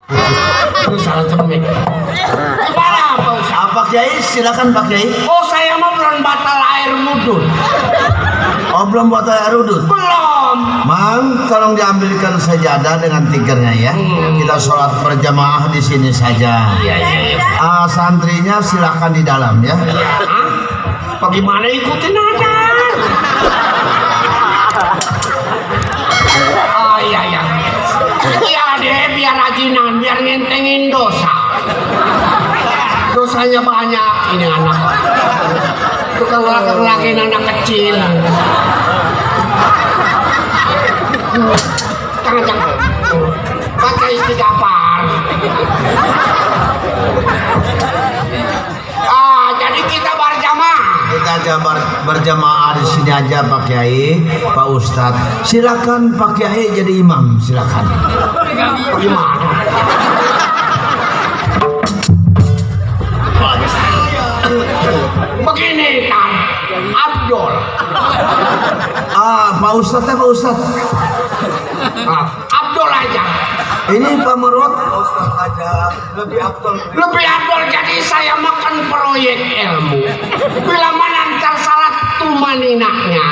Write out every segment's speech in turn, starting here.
Terus salah cemik. Gimana Pak Ustaz? Pak Kiai, silakan Pak Kiai. Oh saya mau belum batal air wudhu. Oh belum batal air wudhu? Belum. Mang, tolong diambilkan sajadah dengan tikernya ya. Kita sholat berjamaah di sini saja. Iya. Santrinya silakan di dalam ya. Bagaimana ikutin aja. Oh iya. Iya deh, biar rajinan, biar ngentengin dosa. Dosanya banyak ini anak. Tukang laki-laki anak kecil. Jangan. Pakai istighfar. Jadi kita berjamaah. Kita aja berjamaah di sini aja Pak Kiai, Pak Ustadz. Silakan Pak Kiai jadi imam, silakan. Gimana? Begini kan, Abdul. Pak Ustadz ya Pak Ustadz. Abdul aja. Ini Pak Marwat. Lebih Abdul jadi saya makan proyek ilmu. Bila mana ntar salat tumaninaknya,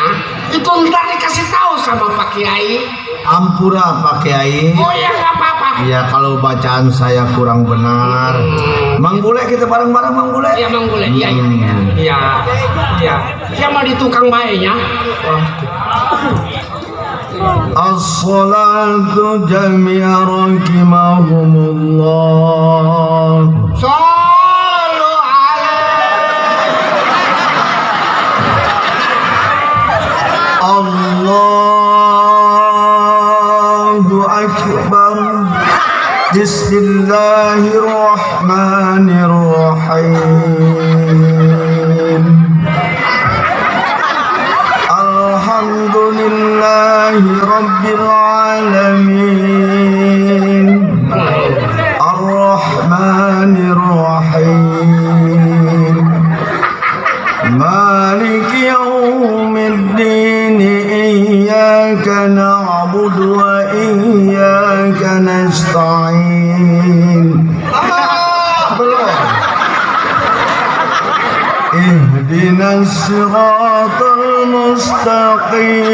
itu ntar dikasih tahu sama Pak Kiai. Ampura Pak Kiai. Oh ya nggak apa-apa. Ya kalau bacaan saya kurang benar. Mang Bule kita bareng-bareng Mang Bule. Iya Mang Bule. Iya. Siapa di tukang bayinya? As-salatu jami'a rahimahumullah. Sallu Allahu Akbar. Bismillahirrahmanirrahim. Alhamdulillahi Rabbil Alamin. Ar-Rahmanir-Rahim. Maliki yawmiddin. Iyyaka na'budu wa iyyaka nasta'in. Ihdinas siratal mustaqim.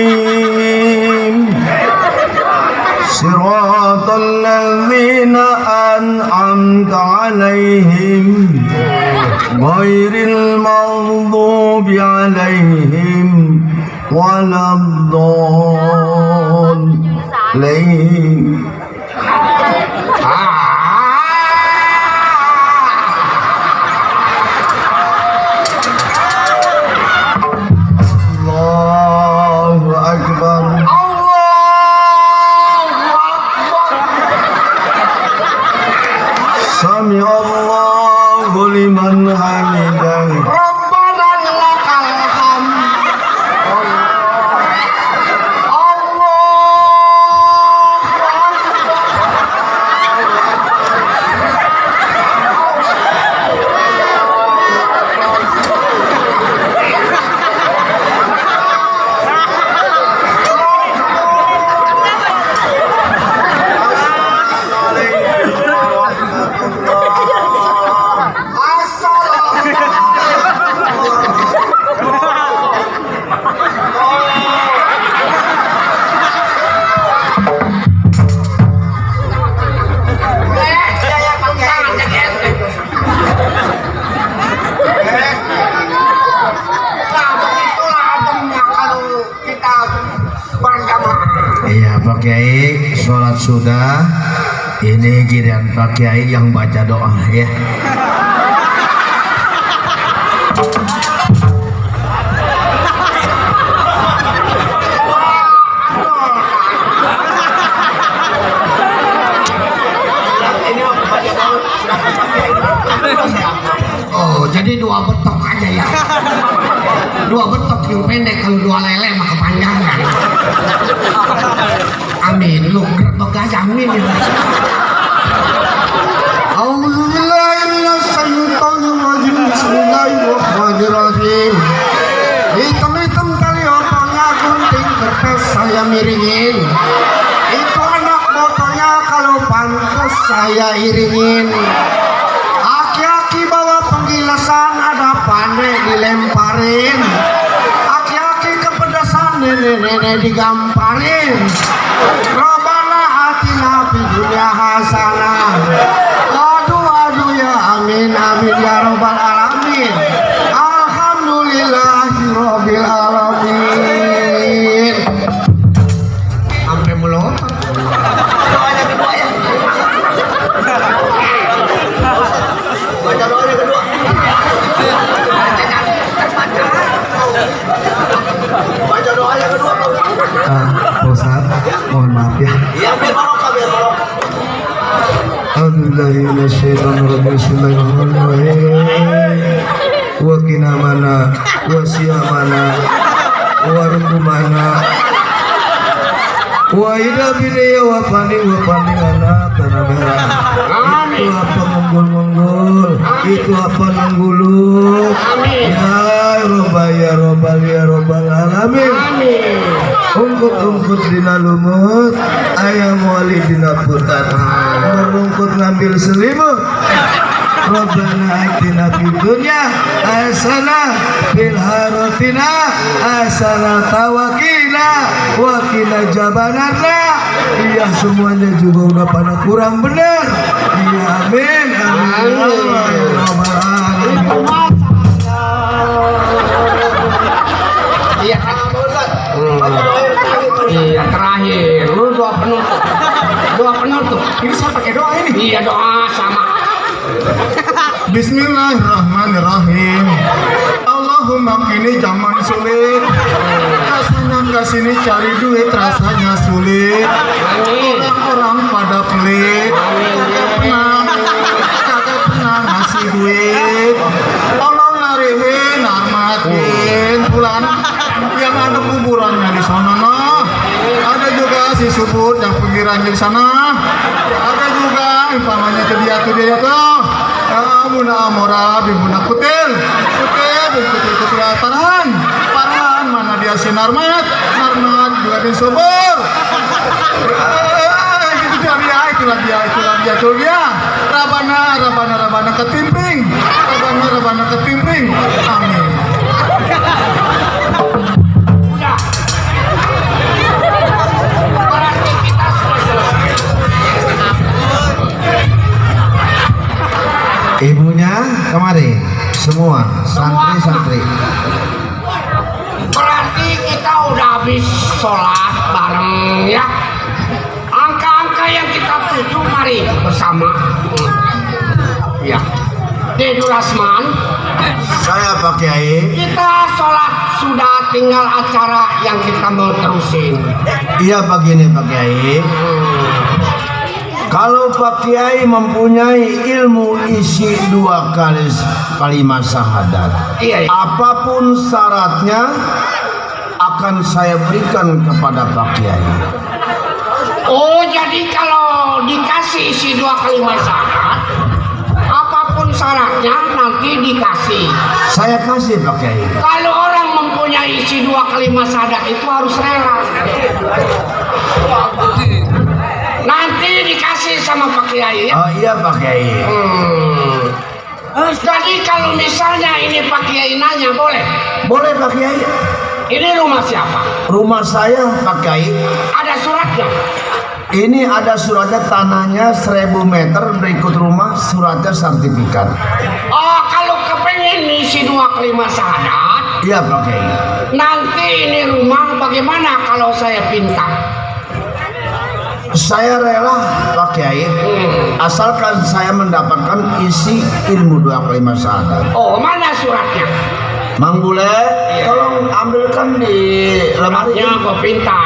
Siratal ladzina an'amta 'alaihim ghairil maghdubi 'alaihim waladdallin. Allahu Akbar. Sami Allahu liman hamidah. Rabbana lakal hamd. Iya Pak Kiai, sholat sudah. Ini giliran Pak Kiai yang baca doa ya. Oh, jadi dua betok aja ya. Dua betok yang pendek, kalau dua lele mah kepanjangan. Amin, lu gerbek aja amin ya. Auzubillahiminasyaitonirrajim. Bismillahirrahmanirrahim. Hitam-hitam kali otonya gunting kertas saya miringin. Itu anak motornya kalau pantas ayah iringin. Aki-aki bawa penggilasan ada pandai dilemparin. Aki-aki kepedasan nenek-nenek digamparin. Robbana atina fid dunya hasanah. Aduh ya amin amin ya robbal alamin. Alhamdulillahi robbil alamin. Sampai melotot. Doanya kedua ya. Baca doanya kedua. Baca doanya kedua. Pak Ustadz, mohon maaf ya. Iya, biar barokah, biar barokah. Bismillahirrahmanirrahim. Wa qina mana wa siyamana wa rukumana wa ida bini wa pani anak tanah merah. Itu apa menggul-menggul, itu apa menggulung. Ya robbal ya robbal alamin. Ungkut dina lumut, ayam wali dina putat. Merungkut ngambil selimut. Rabbana atina fid dunya hasanah fil haratina hasanah tawakina wa qina jabanarna. Iya semuanya juga udah pada kurang benar. Iya amin amin ya rabbal alamin. Iya kan? Iya terakhir. Lu doa penutup. Doa penutup. Ini saya pakai doa ini. Iya doa sama. Bismillahirrahmanirrahim. Allahumma kini zaman sulit. Rasanya kesini cari duit rasanya sulit. Orang-orang pada pelit. Kagak pernah ngasih duit. Allah ngarihin armatin bulan yang ada kuburannya di sana nah. Ada juga si subut yang pinggirannya di sana. Ada juga umpamanya ke dia tuh. Buna amora bibuna kutil parahan mana dia si narmat juga di subur. Itulah dia. Rabana ketimping. Amin. Udah. Berarti kita sudah selesai. Ibunya kemari semua santri. Berarti kita udah habis sholat bareng ya. Angka-angka yang kita tuju mari bersama. Ya. Dedul Asman. Saya Pak Kiai. Kita sholat sudah tinggal acara yang kita mau terusin. Iya begini Pak Kiai. Kalau Pak Kiai mempunyai ilmu isi 2 kali kalimat syahadat, Iya. apapun syaratnya akan saya berikan kepada Pak Kiai. Oh, jadi kalau dikasih isi 2 kalimat syahadat, apapun syaratnya nanti dikasih. Saya kasih Pak Kiai. Kalau orang mempunyai isi 2 kalimat syahadat itu harus rela. Nanti dikasih sama Pak Kiai ya. Oh iya Pak Kiai. Jadi kalau misalnya ini Pak Kiai nanya boleh? Boleh Pak Kiai. Ini rumah siapa? Rumah saya Pak Kiai. Ada suratnya? Ini ada suratnya, tanahnya 1000 meter berikut rumah, suratnya sertifikat. Oh, kalau kepengen isi 2 kalimat syahadat, Iya Pak Kiai. nanti ini rumah bagaimana kalau saya pinta? Saya rela Pak Kiai, asalkan saya mendapatkan isi ilmu 2 kalimat syahadat. Oh, mana suratnya? Mang Bule, tolong ambilkan di lemari. Suratnya kok pinta.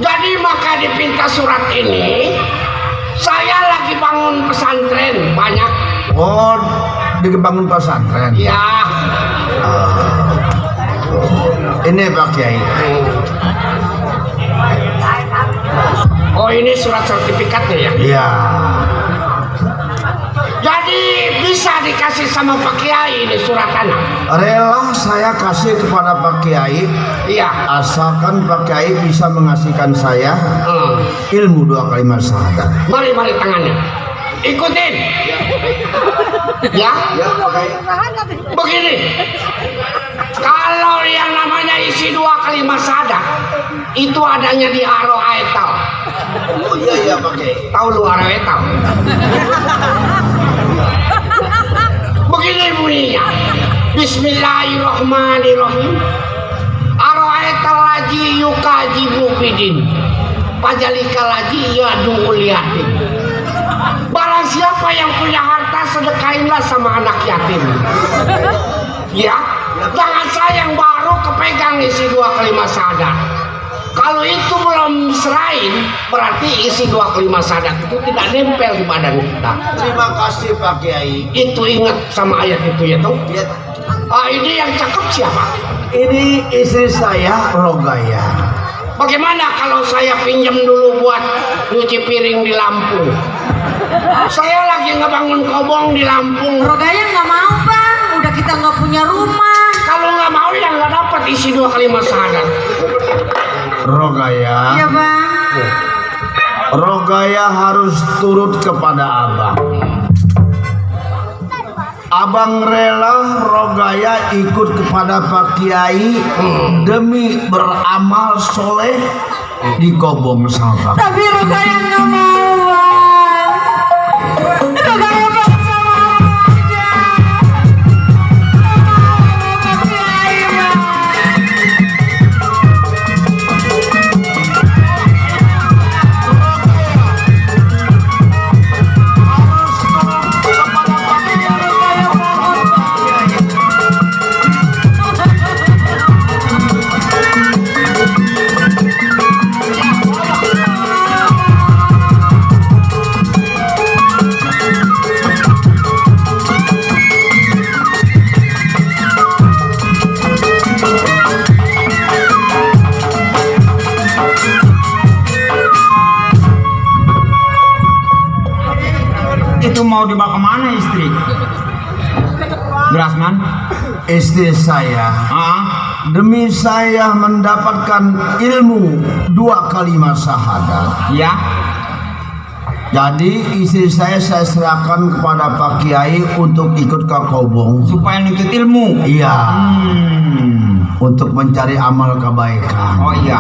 Jadi maka dipinta surat ini. Saya lagi bangun pesantren banyak. Oh, dibangun pesantren. Ya. Ini Pak Kiai. Oh, ini surat sertifikatnya ya. Iya. Jadi Jadi bisa dikasih sama Pak Kiai ini surat tanah. Rela saya kasih kepada Pak Kiai, Iya. asalkan Pak Kiai bisa mengasihkan saya ilmu 2 kalimat syahadat. Mari tangannya. Ikutin. Ya. Begini. Kalau yang namanya isi 2 kalimat syahadat itu adanya di Aro Aital. Oh iya Pak Kiai. Tahu lu Aro Aital? Begini bunyinya. Bismillahirrahmanirrahim. Aro Aital laji yukajibu bidin. Pajalika laji yadu uliatin. Barang siapa yang punya harta sedekahinlah sama anak yatim. Ya, jangan sayang baru kepegang isi 2 kalimat syahadat. Kalau itu belum diserahin, berarti isi 2 kalimat syahadat itu tidak nempel di badan kita. Terima kasih Pak Kiai. Itu ingat sama ayat itu ya toh. Ya, Ini yang cakep siapa? ini istri saya Rogaya. Bagaimana kalau saya pinjam dulu buat nyuci piring di Lampung? Saya lagi ngebangun kobong di Lampung. Rogaya nggak mau bang, udah kita nggak punya rumah. Kalau nggak mau ya nggak dapat isi 2 kalimat syahadat. Rogaya. Iya bang. Rogaya harus turut kepada abang. Abang rela Rogaya ikut kepada Pak Kiai demi beramal soleh di kobong sama Pak. Tapi Rogaya nggak mau bang. Rogaya bang sama abang aja. Nggak mau Pak Kiai, bang. Itu mau dibawa kemana istri? Grasman? Istri saya demi saya mendapatkan ilmu 2 kalimat syahadat. Ya. Jadi istri saya serahkan kepada Pak Kiai untuk ikut ke kobong. Supaya nuntut ilmu. Iya. Untuk mencari amal kebaikan. Oh iya.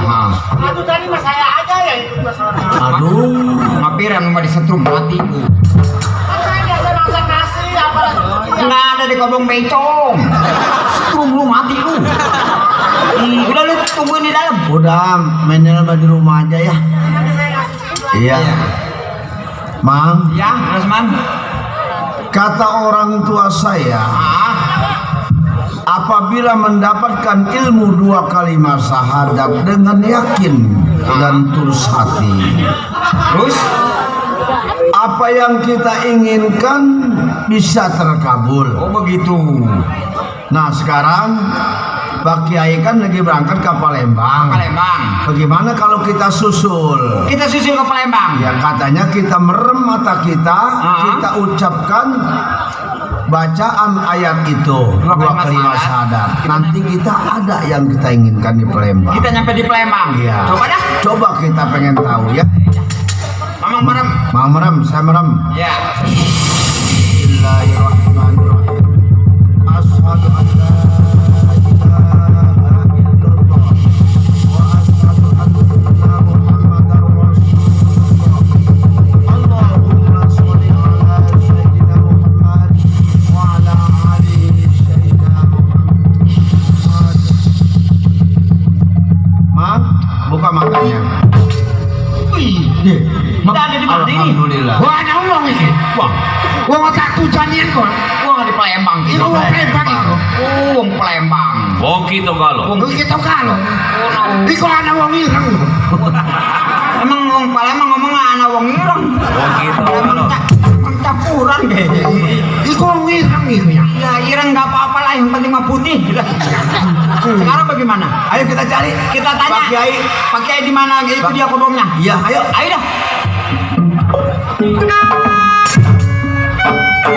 Aduh tadi mas saya aja ya itu masalah. Aduh. Ngapiran mau disetrum hatiku. Saya nggak bisa masak nasi apalagi. Nggak ada di kobong bencong. Setrum lu mati lu. Udah lu tungguin di dalam. Udah, mainnya di rumah aja ya. Iya. Mang, Ya, Grasman. kata orang tua saya, apabila mendapatkan ilmu 2 kalimat syahadat dengan yakin dan tulus hati, Terus? apa yang kita inginkan bisa terkabul. Oh begitu. Nah sekarang Pak Kiai kan lagi berangkat ke Palembang. Palembang. Bagaimana kalau kita susul? Kita susul ke Palembang. Ya katanya kita merem mata kita, kita ucapkan bacaan ayat itu 2 kalimat syahadat. Nanti kita ada yang kita inginkan di Palembang. Kita nyampe di Palembang. Iya. Coba dah. Coba kita pengen tahu ya. Mamang merem. Mau merem, saya merem. Ya. Bismillahirrahmanirrahim. Asyhadu an la ilaha illallah wa asyhadu anna Muhammadar Rasulullah. Allahumma sholli ala sayyidina Muhammad wa ala ali sayyidina Muhammad. Mak, buka matanya. Wih, Kita ada di mana ini? Alhamdulillah. Wah ada uang ini. Wah tak tujuanin kok. Wah di Palembang. Itu uang Palembang itu. Wong Palembang. Wong kita kalau. Lu kita kalau. Iku ada uang ireng. Emang wong Palembang ngomong anak wong ireng. Wong kita kalau. Campuran deh. Iku uang ireng itu ya. Ya ireng nggak apa-apa lah, yang penting mah putih. Sekarang bagaimana? Ayo kita cari. Kita tanya. Pak Kiai. Pak Kiai di mana? Itu dia kobongnya. Iya, ayo. Ayo dah. Lu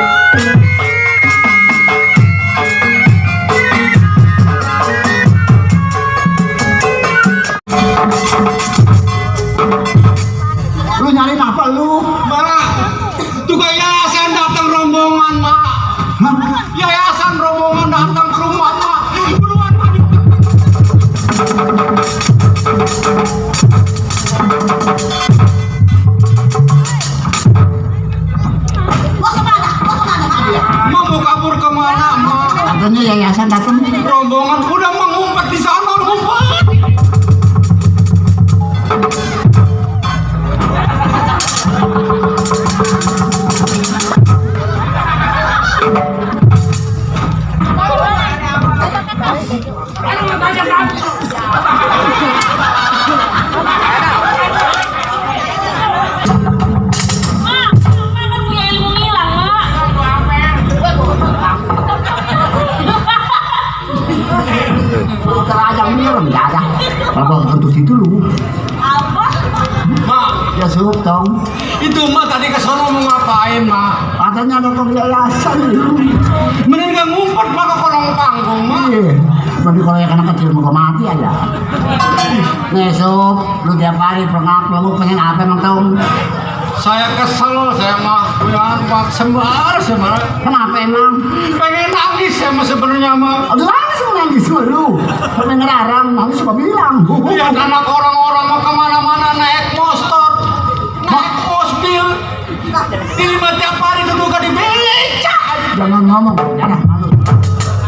nyariin apa lu? Mana? Juga yayasan datang rombongan, Mak. Yayasan rombongan datang ke rumah, Mak. Buruan, Mak. Mak mau kabur kemana, Mak? Katanya yayasan datang. Rombongan udah mengumpet di sana, ngumpet. Kerajaan ini orang nggak ada. Kalau untuk situ lu, Mak, ya suruh dong. itu Mak tadi ke sono mau ngapain, Mak? Katanya ada yayasan lu. Mending gak ngumpet, Mak, ke kolong panggung, Mak. Iya. Tapi kalau yang anak kecil mau mati aja. Nih Sup, lu tiap hari pengap lu pengen apa emang tau? Saya kesel, saya mah ya, Mak, sembar. Kenapa emang? Pengen nangis saya mah sebenarnya, Mak. Aduh nangis lu. Sampai ngerarang, nangis suka bilang. Ya karena orang-orang mau kemana-mana naik motor, naik mobil. Ini mah tiap hari duduk di beca. Jangan ngomong, jangan malu.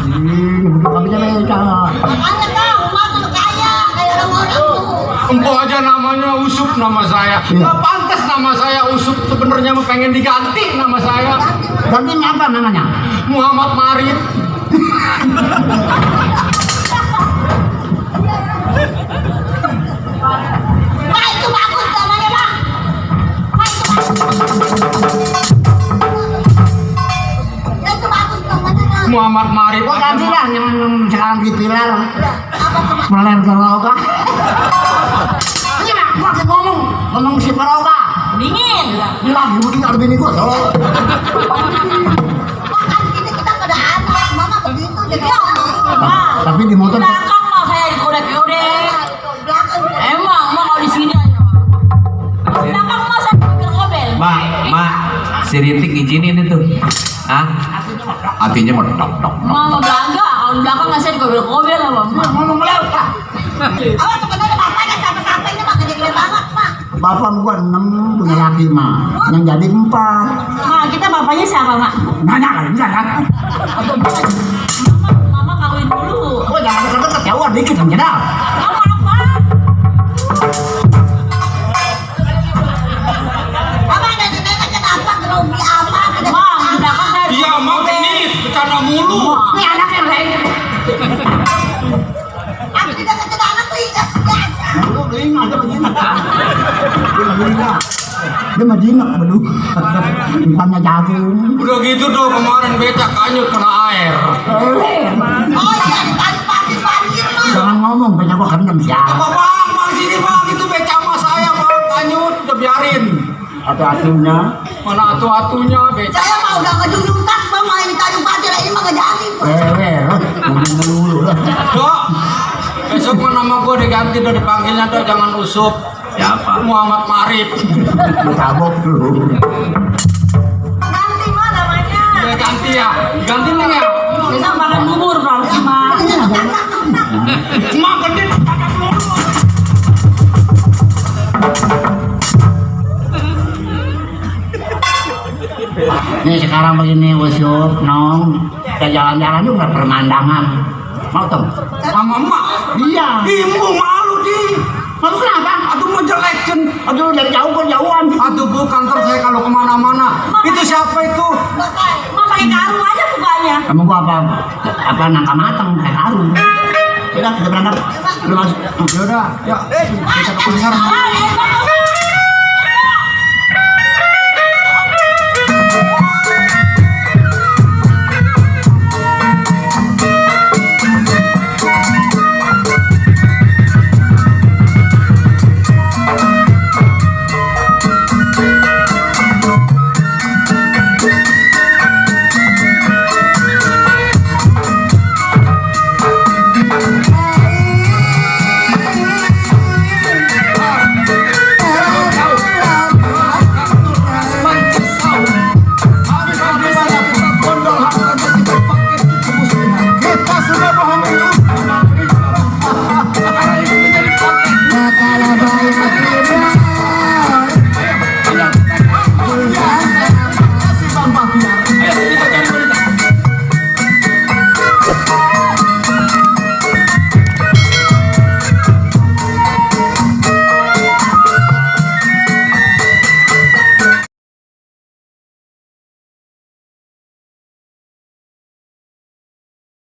Ini bukan bisa beca. Makanya kau rumah tuh kaya kayak orang-orang tuh. Empo aja namanya Usup nama saya. Nggak pantas nama saya Usup. Sebenarnya mah pengen diganti nama saya. Ganti apa namanya? Muhammad Marit. Pak itu bagus namanya Pak. Pak itu bagus. Ya, itu bagus namanya Pak. Muhammad Marit. Gua ganti lah yang sekarang di pilar. Apa tuh Pak? Meler Geroga. Ini mah gua ngomong si Geroga. Dingin. Ini lagi bikin ada bini gua soal. Pak kan kita pada anak, mama begitu jadi orang. Tapi di motor Belakang mah saya dikodek-kodek. Belakang Emang mah kalau di sini aja. Belakang mah saya ngobel-ngobel. Mak, si Rintik izinin itu. Hah? Hatinya mau tok tok. Mama belaga, kalau di belakang nggak saya dikobel-kobel apa? ngomong lewat. awas sebenarnya bapaknya sampai-sampai ini mah gede banget Pak. Bapak gua 6 punya laki mah, yang jadi 4. Ma, kita bapaknya siapa, Mak? Nanya kan, jangan. Mama kawin dulu. Gua jangan deket-deket jauhan dikit aja dah. Mama apa? Apa nenek-nenek kenapa grogi apa? Ma, di belakang saya Iya, Mak, genit. Bercanda mulu. Ini anak yang lain. Aku tidak kecil anak tuh ingat biasa. Lu beliin aja begini. Dia mah jinak bedu. Bukannya jagung. Udah gitu tuh kemarin becak kanyut kena air. Oh iya, pagi-pagi mah. Jangan ngomong, banyak gua kendem siapa. Apa bang sini bang itu becak sama saya bang kanyut udah biarin. Atu-atunya. Mana atu-atunya becak. Saya mah udah ngejunjung tas mah main tanjung pasir ini mah ngejadi. Ngomong dulu lah. Dok, besok mah nama gua diganti udah dipanggilnya tuh jangan Usup. Siapa? Muhammad Marif. Lu tabok dulu. Nanti mah namanya. Udah ganti ya, ganti nih ya. besok makan bubur, berarti Ma. Mak gede kagak peluru. Nih sekarang begini Usup, Nong. Kita jalan-jalan juga pemandangan. Mau tuh? Sama emak. Iya. Ibu malu di. Malu kenapa? Aduh mau jelekin. Aduh dari jauh ke jauhan. Aduh bukan ntar saya kalau kemana-mana. Itu siapa itu? Ma pakai karung aja mukanya. Kamu gua apa nangka matang kayak karung. Udah kita berangkat. Lu masuk. Yaudah, ya. Kita ke pasar. Ah,